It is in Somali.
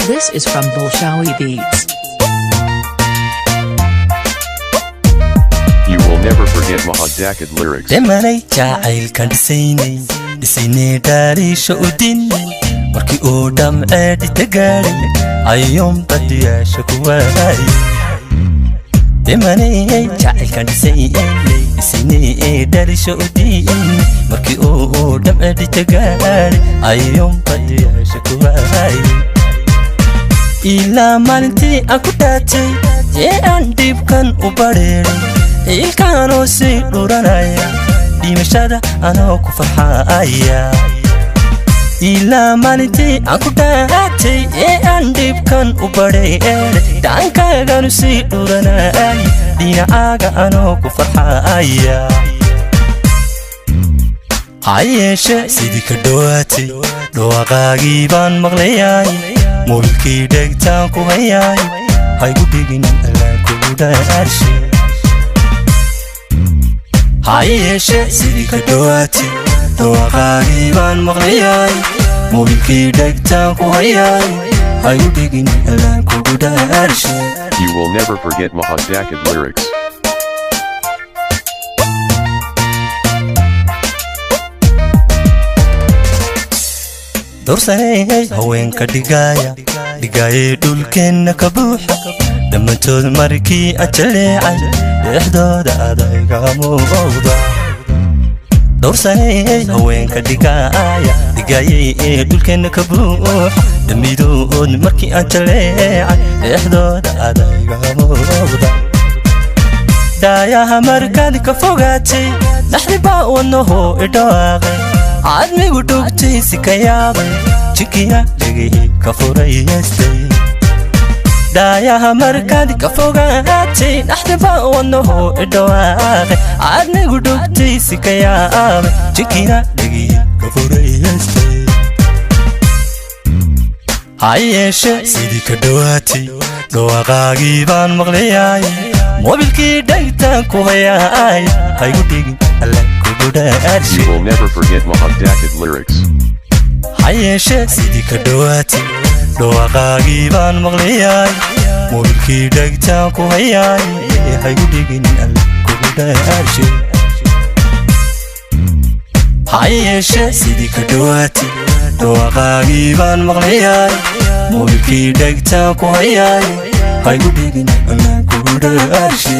This is from Bolshawi Beats. You will never forget Mahadakad lyrics. Dhimanay jacaylkan dhisaynay, dhisaynay, dhaariisha u dinnay, markii uu dhamcee dhita gaadhay ayuunba diyaasha ku waayay. Dhimanay jacaylkan dhisaynay, dhisaynay, dhaariisha u dinnay, markii uu dhamcee dhita gaadhay ayuunba diyaasha ku waayay. Ilaa maalintii aan ku dhaatay ee aan dhibkan u badheeray, ciilkaanoo sii dhuranaya, dhimashada anoo ku farxaaya. Ilaa maalintii aan ku dhaatay ee aan dhibkan u badheeray, dhaankaaganu sii dhuranay, dhinacaaga anoo ku farxaaya. Ha yeeshe sidii ka dhowaatay, dhawaaqaagii baan maqlayaay, moobilkii dhegtaan ku hayaay, haygu dhigin, Allaan kugu dhaarshe. Ha yeeshe sidii ka dhowaatay, dhawaaqaagii baan maqlayaay, moobilkii dhegtaan ku hayaay, haygu dhigin, Allaan kugu dhaarshe. You will never forget Mahadakad lyrics. Doorsanay haweenka dhigaaya dhigaayay dhulkeenna ka buuxa, dhammaantood markii aan jaleecay, dhexdooda adayga muuqda. Dhowrsanay haweenka dhigaaya dhigaayay ee dhulkeenna ka buuxa, dhammidood markii aan jaleecay, dhexdooda adayga muuqda. Dhaayaha markaad ka fogaatay, dhaxdibaa wadnaho idhawaaqay, cadmigu dhugtaysi ka yaabay, jikiya dhegihii ka furaystay. Dhaayaha markaad ka fogaatay, dhaxdibaa wadnaho idhawaaqay, cadmigu dhugtaysi ka yaabay, jikina dhegihii ka furaystay. Ha yeeshe sidii ka dhowaatay, dhawaaqaagii baan maqlayaay, moobilkii dhegtaan ku hayaay, haygu dhigin, Alla kugu dhaarshe. You will never forget Mahadakad lyrics. Ha yeeshe sidii ka dhowaatay, dhawaaqaagii baan maqlayaay, moobilkii dhegtaan ku hayaay, haygu dhigin, Alla kugu dhaarshe. Ha yeeshe sidii ka dhowaatay, dhawaaqaagii baan maqlayaay, moobilkii dhegtaan ku hayaay, haygu dhigin, Alla kugu dhaarshe.